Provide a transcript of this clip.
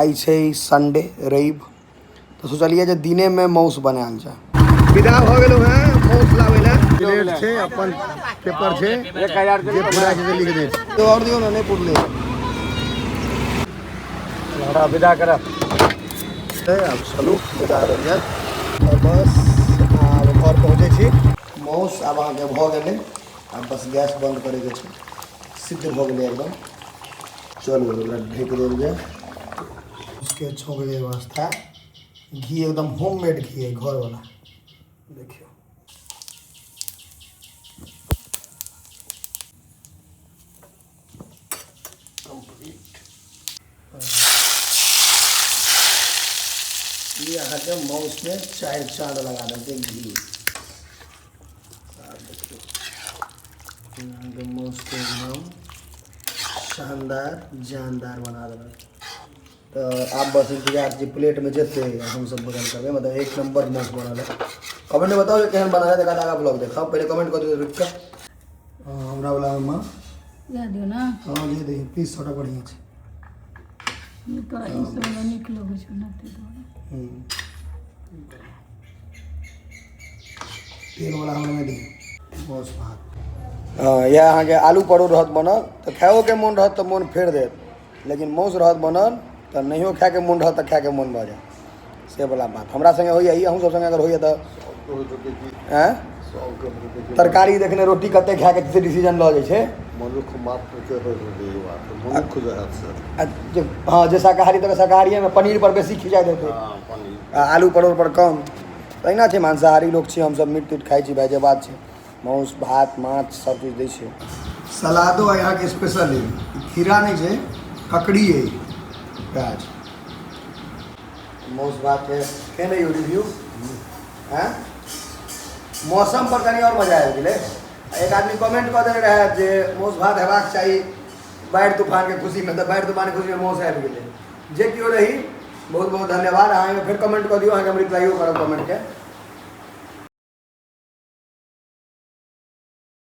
आइ छै संडे रवि, तऽ सोचलियै जे दिनेमे माउस बनायल जाय। विदा भऽ गेलहुँ हेँ माउस लाबै लए। प्लेट छै, अपन पेपर छै, जे पूरा छै से लिख दै छै। तो आओर दियौ ने, नहि पुरलै। हमरा विदा करऽ। आब चलू, विदा भऽ जायब। तऽ बस आब घर पहुँचै छी। माउस आब अहाँके भऽ गेलै, आब बस गैस बन्द करैके छै। सिद्ध भऽ गेलै एकदम। चलू, एकरा ढकि देल जाय। उसके छौंकके व्यवस्था। घी एकदम होममेड घी है, घरवला। देखियौ, कम्प्लीट। ई अहाँके माउसमे चारि चाँद लगा देलकै घी। आब देखियौ, अहाँके माउसके एकदम शानदार जानदार बना देलक। तऽ आब बस इंतजार जे प्लेटमे जेतै, हमसब भोजन करबै। मतलब एक नंबर माउस बनल है। कमेंटमे बताउ जे केहन बनल है। तकर बाद आगाँ ब्लॉग देखब। पहिले कमेंट कऽ दियौ रुकि कऽ। हमरा वला मे इएह दियौ ने। हँ, जे दियौ, पीस थोड़ा बढ़िआँ छै। तोरा ई सब वाला नीक लगै छौ ने, ताहि दुआरे। तेल वाला हमरा नहि दियौ। माउस भात, हँ, इएह अहाँके आलू परोड़ रहत बनल तऽ खाइओके मोन रहत तऽ मोन फेर देत, लेकिन माउस रहत बनल तऽ नहियो खाइके मोन रहत तऽ खाइके मोन भऽ जायत। से वला बात हमरा सङ्गे होइए। ई अहूँ सब सङ्गे अगर होइए तऽ आँय, तरकारी देखने रोटी कते खाइके से डिसीजन लऽ जाइ छै। मनुख मात्रके होइ छै ई बात, मनुख जे हैत से। आ जे, हँ, जे शाकाहारी तऽ शाकाहारिएमे पनीर पर बेसी खिचाइत हेतै। हँ, पनीर आ आलू परोड़ पर कम। तहिना छै, मांसाहारी लोक छी हमसब, मीट तीट खाइ छी भाइ, जे बात छै। मांस भात माछ सब चीज दै छै। सलादो आइ अहाँके स्पेशल अइ। खीरा नहि छै, ककड़ी अइ, प्याज। मांस भात के केहन अइ रिव्यू? आँय, मौसम पर कनि आओर मजा आबि गेलै। एक आदमी कमेंट कऽ देने रहए जे मांस भात हेबाक चाही बाढ़ि तूफानके खुशीमे, तऽ बाढ़ि तूफानके खुशीमे मांस आबि गेलै। जे केओ रही, बहुत बहुत धन्यवाद। अहाँ एहिमे फेर कमेंट कऽ दियौ, अहाँके हम रिप्लाइयो करब कमेंटके।